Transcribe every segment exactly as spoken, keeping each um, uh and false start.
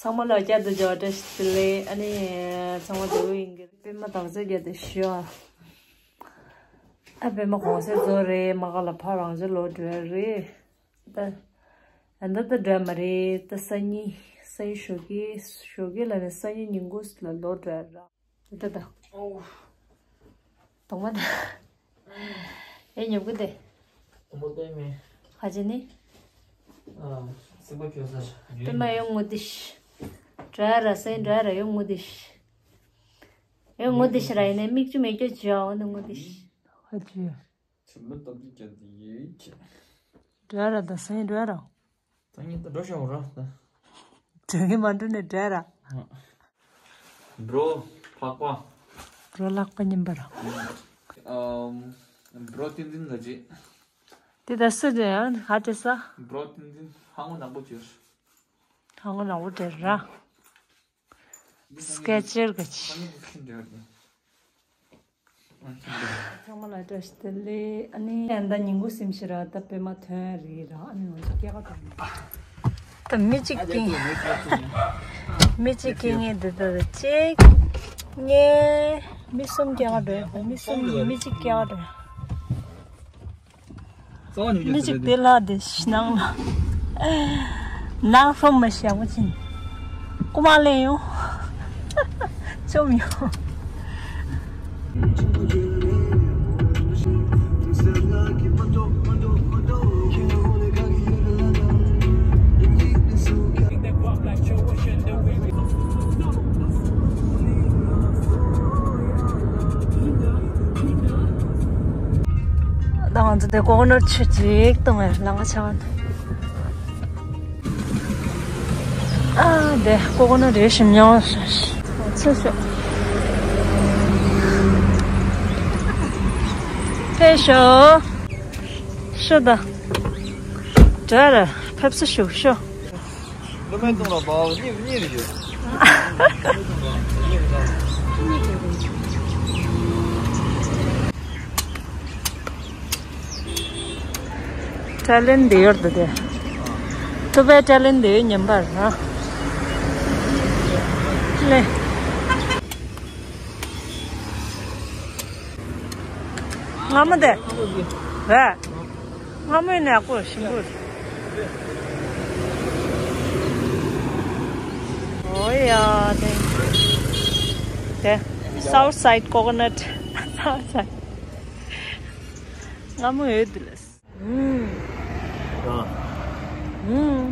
ཚང་མ་ལ་བསྐྱར་དུ་འབྱོར་བ་བཀྲ་ཤིས་བདེ་ལེགས། ཨ་ནི་ཚང་མ་བདེ་པོ་ཡིན་གྱི་རེད། པད་མ་དག་ཚོད་བརྒྱབ་སྟེ་ཞུ་ཨ། ཨ་པད་མ་གུང་སེང་རྫོགས་རེད། མ་ག་ལ་ཕར་རང་ཚོ་ལོག་འགྲོ་ཡ་རེད། ད་ཨ་ད་ད་འགྲོ་ཡ་མ་རེད། ད་སང་ཉིན་སང་ཉིན་ཞོགས་ཀས་ཞོགས་ཀས་ལ་ནས་སང་ཉིན་ཉིན་གུང་ལ་ལོག་འགྲོ་ཡ་ར། ད་ད། ཨོ། གདོང་པ་ད། ཨེ་ཉོབ་གི་དེ། གདོང་པ་པད་མའི། ཁ་ཆེ་ནི། ཨ། སེམས་པ་སྐྱོ་ས་ཞིག་པད་མ་ཡོང་ངོ་དེ་ཤི། འགྲོ་ཡ་ར་སེང་འགྲོ་ཡ་ར་ཡོང་ངོ་དེ་ཤི། ཡོང་ངོ་དེ་ཤི་ར་ཡིན་ནའི་མིག་ཆུ་མེད་སྐྱོ་བྱོས་ཨ་འོ་ན་ངོ་དེ་ཤི། ཁ་ཆེ། ཚུར་མ་སྟབས་ཀྱིས་བརྒྱབ་སྟེ་ཡོད་ཀྱི། འགྲོ་ཡ་ར་ད་སེང་འགྲོ་ཡ་ར། ད་ངས་ད་འགྲོ་ཤོག་ར་ད། དོན་གྱི་མ་འགྲོ་ནས་འགྲོ་ར། འགྲོ། ལྷག་པ། འགྲོ་ལྷག་པ་ཉིན་པར། ཨམ། འགྲོ་ཏིན་ཏིན་ལ་རྗེས། དེ་ད་སུ་རེད་ཨ་ཧ་ཏེ་ས། འགྲོ་ཏིན་ཏིན་ཧ་ངོ་ནག་པོ་བྱོས། ཧ་ངོ་ནག་པོ་དེ་ར། སྐད་ཆེར་ག་ཆི། ཚང་མ་ལ་བཀྲ་ཤིས་བདེ་ལེགས། ཨ་ནི་ཨ་ད་ཉིན་གུང་སིམ་ཤི་ར་ད་པད་མ་ཐོན་རེད་ར། ཨ་ནི་ང་ཚོ་སྐྱེལ་ག་འགྲོ་ཡིན། ད་མི་གཅིག་སྐྱེལ། མི་གཅིག་སྐྱེལ་ངེས་འདི་ད་གཅིག་ངེས་མི་གསུམ་སྐྱེལ་ག་འགྲོ་ཡིན། མི་གསུམ་མི་གཅིག་སྐྱེལ་ག་འགྲོ་ཡིན། མི་གཅིག་དེ་ལ་དེ་ཤི་ནང་ལ། ནང་ཧྲོམ་མ་ཤ་བོ་ཅིན། ཀུ་མ་ལེན་ཡོང་། བཅོམ་ཡོང་། ད་ང་ཚོ་དེ་ཀོ་ཀོ་ནཊ་ཆུ་གཅིག་བཏུང་བའི་ལམ་ཁ་ཆགས། ཨ་དེ་ཀོ་ཀོ་ནཊ་རེ་ཞིམ་ཉོ། ཆུ་ཤོག་ཕེབས་ཤོག་ཤོག་ད། དྲ་ར་ཕེབས་སུ་ཞུགས་ཤོག་སློབ་མའི་གཏོང་ར་བའོ་གཉིས་གཉིས་རེད་ཡོད། ཊེ་ལེན་ཊི་ཡོད་དེ། ཐུབ་པའི་ཊེ་ལེན་ཊི་ཉམས་པར་ན། ལེ། ང་མོ་དེ། རེད། སྔ་མོའི་ནས་ཡག་པོ་ཞིམ་པོ་རེད། ཨོ་ཡ་དེ། དེ། South side coconut. South side. སྔ་མོ་ཡོད་དེ་ལས། ཨུམ། ཨུམ།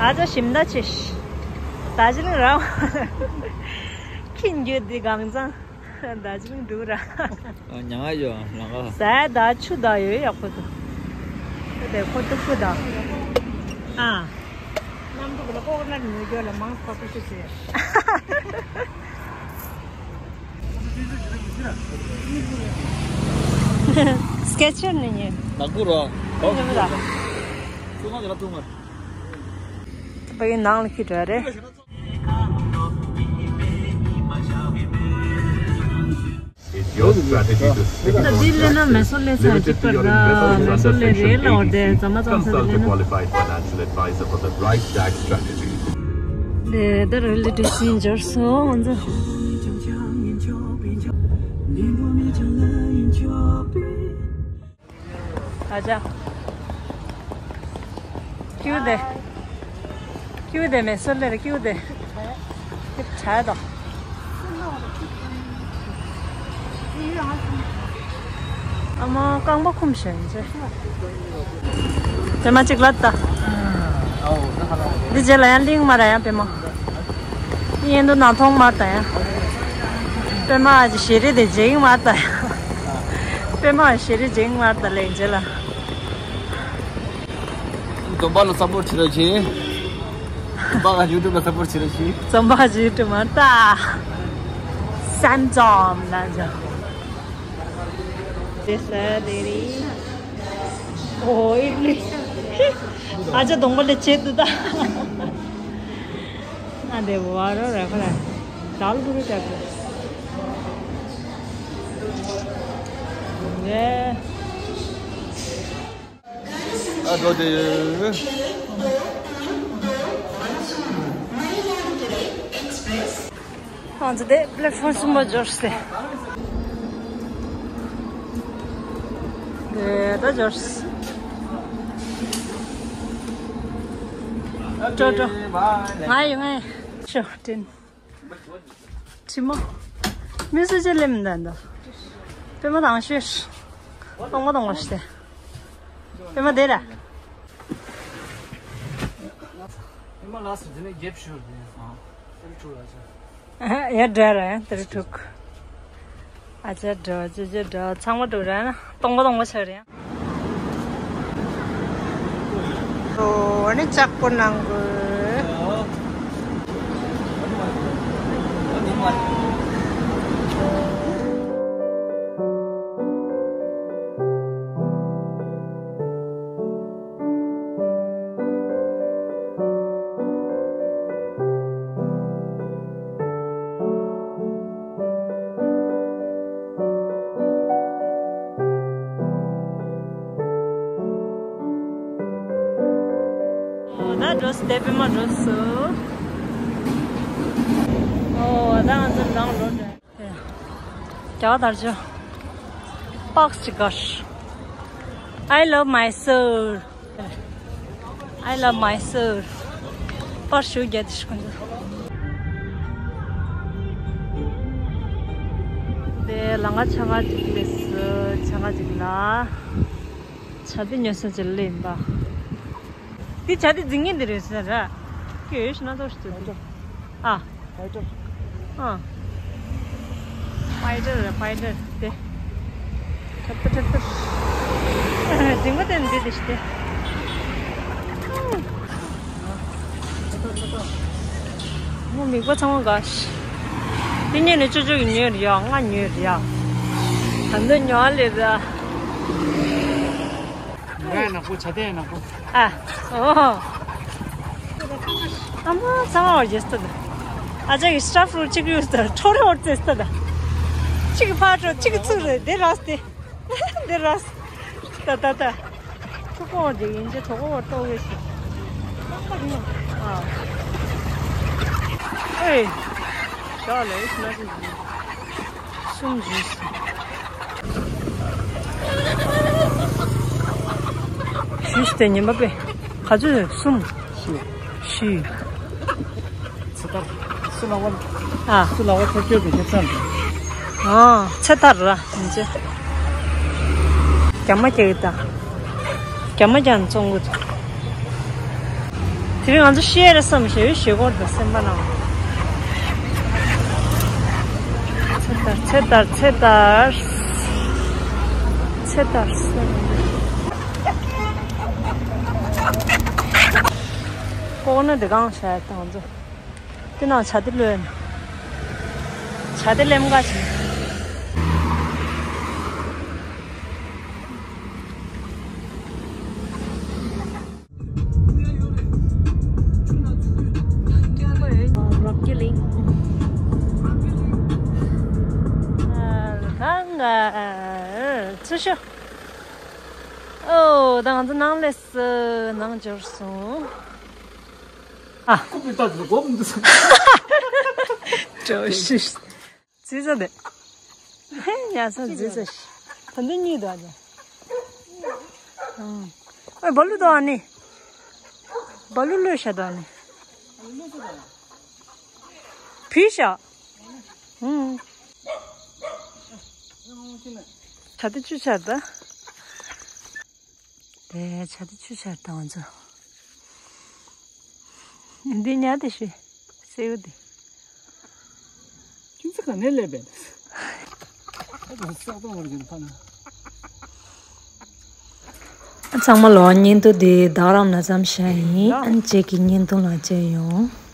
ཨ་ཅག་ཞིམ་ད་ཆེ། ད་ཅི་ལིང་ར། ཁྱི་འགྱོད་དེ་གང་ཚང་། ད་ཅི་ལིང་འདུག་ར། ཨ་ཉང་ཨ་ཡོ་ལང་ག་ཟ་ད་ཆུ་ད་ཡོད་ཡག་པོ་འདུག་དེ་ཁོ་ཏུག་ཏུ་ད། ཨ། གནམ་གྲུ་ལ་ཀོ་ཀོ་ནཊ་ཉོ་རྒྱུ་ལ་མང་ཚོགས་ཏུ་ཤི་ཟེར། སྐད་ཆ་ནི་ཉན། ནག་པོ་ར། ཉན་མི་ལ། ཐུག་མ་ར་ཐུག་མ། ད་ཡིན་ནང་ལ་ཁྱི་འདྲ་རེད། It's your strategy to stick to ད་འདི་ལས་ན་མེ་སོ་ལས་ཚར་གཅིག་པར་ད་མེ་སོ་ལས་རེད་ལ་འོ་དེ་ཛ་མ་ཙམ་ཚར་ལས་ན། Qualified financial advisor for the right tax strategy. དེ་ད་རེ་ལི་ཏི་སིན་འབྱོར་སོང་ང་ཚོ། ཨ་ཅག་ཀྱུ་དེ། ཀྱུ་དེ་མེ་སོ་ལེ་རེ་ཀྱུ་དེ། ཀྱུ་ཆ་དོ། ཨ་མ་རྐང་པ་འཁུམ་ཞེན་ཆེ། པད་མ་གཅིག་ལ་ལྟ། འདི་རྗེས་ལ་ཡང་གླིང་མ་ར་ཡང་པད་མ། གཡས་འདུག་ནང་མཐོང་མ་ལྟ་ཡང་། པད་མ་ཞེ་རི་དེ་རྗེས་མ་ལྟ་ཡང་། པད་མ་ཞེ་རི་རྗེས་མ་ལྟ་ལེ་རྗེས་ལ། འཛོམས་པ་ལ་སཔོར་བྱེད་རོགས་གྱིས། འཛོམས་པ་ཡུ་ཊུབ་ལ་སཔོར་བྱེད་རོགས་གྱིས། འཛོམས་པ་ཡུ་ཊུབ་མ་ལྟ། སན་ཙོམ་ལ་འཛོམས། དེ་ས་དེ་རེད། ཨོ་ཨི་ལི། ཨ་ཅག་གདོང་པ་ལས་བྱེད་འདུག་ད། ཨ་དེ་བ་རོ་ར་ཁ་ལ། དལ་བུ་རུ་ཅག་གི། ཨ་འགྲོ་དེ། ང་ཚོ་དེ་པླེ་ཕོན་གསུམ་པ་འབྱོར་སོང་། དེ་ད་འབྱོར་སོང་། འགྲོ་འགྲོ། ང་ཡི་ང་ཡི། ཤོག་དྲིན། དྲི་མ། མི་སུ་ཅི་ལེམ་འདི་འདི། པད་མ་དང་ཤོས། གཏོང་མ་གཏོང་བ་ཞིག་སྟེ། པད་མ་དེ་ར། པད་མ་ལགས་སུ་འདི་ནས་རྒྱབ་ཞུ་རེད། ཨ་ཅེ་ཕྲུག་ལ་ཅེ། ཡ་འདྲ་ར་ཡ་དེ་རུ་ཐུག་ཨ་ཅེ་འགྲོ་ཅེ་ཅེ་འགྲོ། ཚང་མ་འགྲོ་ར་ན་གཏོང་མ་གཏོང་བ་ཆགས་རེད། ཨོ་ནི་ལྕགས་པོ་ནང་གི། ད་འགྲོ་སོང་། དེ་པད་མ་འགྲོ་སོང་། ཨོ་ད་ང་ཚོ་ནང་ལོག་འགྲོ། རྒྱ་གར་དར་ཆ། པགས་ཅིག་དགར། I love Mysore. I love Mysore. པར་ཞུ་རྒྱ་དེ་ཞིག་འདུག་དེ་ལང་ཀ་ཆ་ག་ཅིག་ལས་སུ་ཆ་ག་ཅིག་ལ། ཆ་དེ་ཉོ་ས་ཅིག་ལས་ཡིན་པ། དེ་ཆ་དེ་འཛིན་མཁན་དེ་རེད་ཟེར་ར། ཀྱི་ཡོད་ཤི་ན་ཏོག་ཞིག་ཏུ་དེ། ཨ། ཕའི་ཊར། ཨ། ཕའི་ཊར་རེད། ཕའི་ཊར་དེ། ཁྲབ་ཏུ་ཁྲབ་ཏུ། འཛིན་པ་དེ་འདི་དེ་ཞིག་སྟེ། མོ་མིག་པ་ཚང་མ་དགའ་ཤི། དེ་ཉོས་ནས་ཅོ་ཅོ་གི་ཉོས་རེད་ཡ། ང་ཉོས་རེད་ཡ། ད་འདི་ཉོ་ལེ་ར། ང་ཡང་ནག་པོ། ཆ་དེ་ཡང་ནག་པོ། ཨ། ཨོ། ཨ་མ་ཚང་མ་བར་རྒྱས་སྟོད། ཨ་ཅག་གི་སི་ཊར་ཕྲུཊ་གཅིག་ཡོད་སྟོད། ཁྲོ་རེ་བར་རྩེ་སྟོད། གཅིག་གི་ཕར་འགྲོ། གཅིག་གི་ཚུར་རེ། དེ་རགས་ཏེ། དེ་རགས། ད་ད་ད། ཁྲོ་ཀོ་བར་དེ་ཡིན་ཅེ་གྲོ་ཀོ་བར་ཏོག་གེ་ཞིག་ཨ། ཨེ། ཞག་ལས་ན་ཅི། གསུམ་བཞི། བཞི་སྟེ་ཉིན་པ་པས། ག་ཚོད་གསུམ། བཞི། བཞི། ཚེ་ཐར། སུ་ལ་བ། ཨ། སུ་ལ་བ་ཐོབ་སྐྱོར་གྱི་ཁེ་བཟང་དང་། ཨ། ཚེ་ཐར་ར་ཡིན་ཅེ། རྒྱ་མ་རྒྱག་གི་ད། རྒྱ་མ་རྒྱག་ནས་བཙོང་གི་འདུག་དེ་རིང་ང་ཚོ་ཤེས་རེ་བསམ་ཞེས་ཞེ་སྐོར་དང་སེམས་པ་ནང་། ཚེ་ཐར། ཚེ་ཐར། ཚེ་ཐར། ཚེ་ཐར། ལྐོག་ན་འདི་གང་བྱས་དང་ཚོ། དེ་ནང་བྱ་དེ་ལོས་ན། བྱ་དེ་ལེམ་ག་བྱེད། རོགས་ཀྱི་ལིང་། ཨ། ཚུར་ཤོག་ཨོ། ད་ང་ཚོ་ནང་ལས་སུ་ནང་འབྱོར་སོང་། ཨ། ཀུ་པི་ཏ་ཛི་གོ་མི་འདུག་ས། ཀྲོ་ཤིས། ཙི་ཙི་དེ། ཧེ། ཉ་ས་ཙི་ཙི་ཤི། ད་འདི་གཉིས་དོ་ཨ་ནི། ཨ། ཨེ། བ་ལུ་དོ་ཨ་ནི། བ་ལུ་ལོས་ཤ་དོ་ཨ་ནི། བི་ཤ། ཧུམ། ད་དེ་ཆུ་ཆར་ད། དེ་ཆ་དེ་ཆུ་ཆར་བཏང་ཚོ། འདི་ཉ་དེ་ཤི། སེའུ་དེ། ཁྱིམ་ཚང་ག་ནས་སླེབས་པས། ད་ས་གཏོང་བར་གྱུར་ཕ་ན། ཚང་མ་ལོ། བརྙན་ཐུང་འདི་རྡ་རམ་ན་ཙམ་བཞག་ཡིན། ཨན་ཅེ་གི་བརྙན་ཐུང་ལ་མཇལ་ཡོང་།